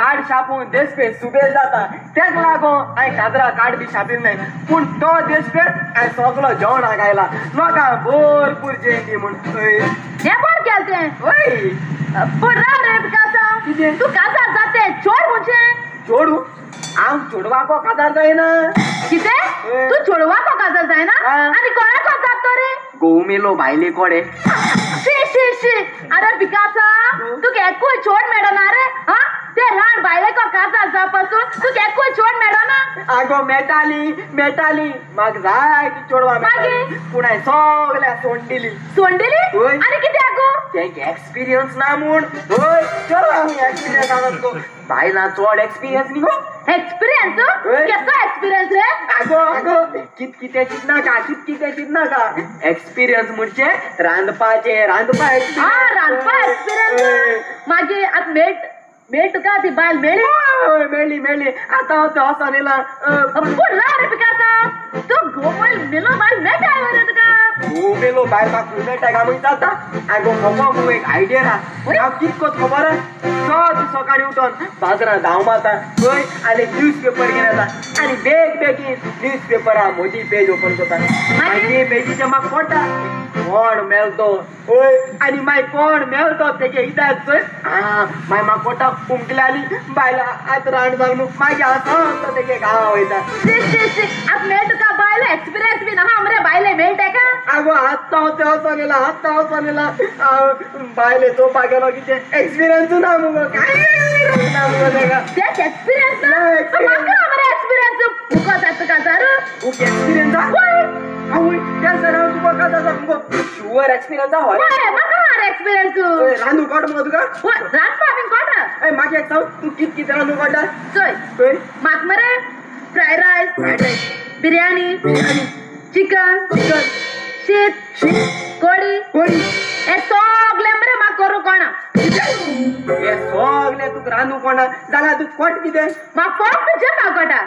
Card छापून देशपेस सुबेज जाता तेक लागून हांवें काजरा कार्ड बी छापिल्लें नाय पूण तो देशपेस हांवें सगलो जेवणाक आयला लोकांक भरपूर जेवण दी म्हूण. हें बरें केलें तें. हय पूण राव रे पिकासा कितें तूं काजार जाता चोड म्हणजे चोडू हांव चेडवाको काजार जायना. कितें तूं चेडवाको काजार जायना आनी कोणाको जाता रे? गोमेलो भायले कोडे. शी शी शी अरे पिकासा तुका एकूय चोड मेळना रे. हा ते रान भायले काजार जावपासून तुका एकूय चोड मेळना. आगो मेळटाली मेळटाली म्हाका जाय ती चेडवां मेळटाली पूण हांवें सगळ्या सोड दिली. सोड दिली आनी कितें आगो? तेंक एक्सपिरियन्स ना म्हूण. हय चेडवां एक्सपिरियन्स आसा तुका बायलां चड एक्सपिरियन्स न्ही गो. एक्सपिरियन्स कसो एक्सपिरियन्स रे? आगो आगो कित कितें चिंतनाका कित कितें चिंतनाका. एक्सपिरियन्स म्हणजे रांदपाचें रांदपा एक्सपिरियन्स. रांदपा एक्सपिरियन्स. मागीर आतां मेळ मेळ तुका ती बायल मेळ्ळी? हय मेळ्ळी मेळ्ळी आतां हांव थंय वचोन येयलां. पूण राव रे पिकासा तूं गोमयल मेलो बायल मेळटा रे तुका? गोमेलो बायल म्हाका मेळटा काय म्हूण जाता. आगो खबर मुगो एक आयडिया आहा. हांव कित कोत खबर आहा सद सकाळीं उठोन बाजारांत धांव मारता हय आनी न्यूज पेपर घेवन येता आनी बेग बेगीन न्यूज पेपरा म्हजी पेज ओपन करता मागीर पेजीचें म्हाका पडटा कोण मेळतो हय आनी मागीर कोण मेळतो तेगे इदाक चोय आं मागीर म्हाका पडटा उमकल्याली बायल आतां रांड जाल म्हूण मागीर हांव सांगता तेगे गांवा वयता. आतां मेळ तुका बायल एक्सपिरियन्स बीन आहा मरे बायले मेळटा का? आगो आत्तां हांव थंय वचोन येयलां आत्तां वचोन येयलां बायले चोवपाक गेलो कितें एक्सपिरियन्स ना मुगो कांय एक्सपिरियन्स ना मुगो तेका. तेच एक्सपिरियन्स ना म्हाका मरे एक्सपिरियन्स मुको जाता काजार ओके एक्सपिरियन्स आहा. आवय त्या सर हांव तुका काजार जाता मुगो शुअर एक्सपिरियन्स आहा. हय म्हाका आहा एक्सपिरियन्स. रांदू कोट मुगो तुका? हय रांदपा बीन कोटा. ए म्हाका एक सांग तूं कित कितें रांदू कोटा? चोय चोय म्हाका मरे fried rice biryani biryani chicken chicken शीत शीत कोडी कोडी हे सगळें मरे म्हाका करूं कोणा. हे सगळें तुका रांदू कोणा जाल्यार तूं कोट कितें? म्हाका फक्त जेवपाक कोटा.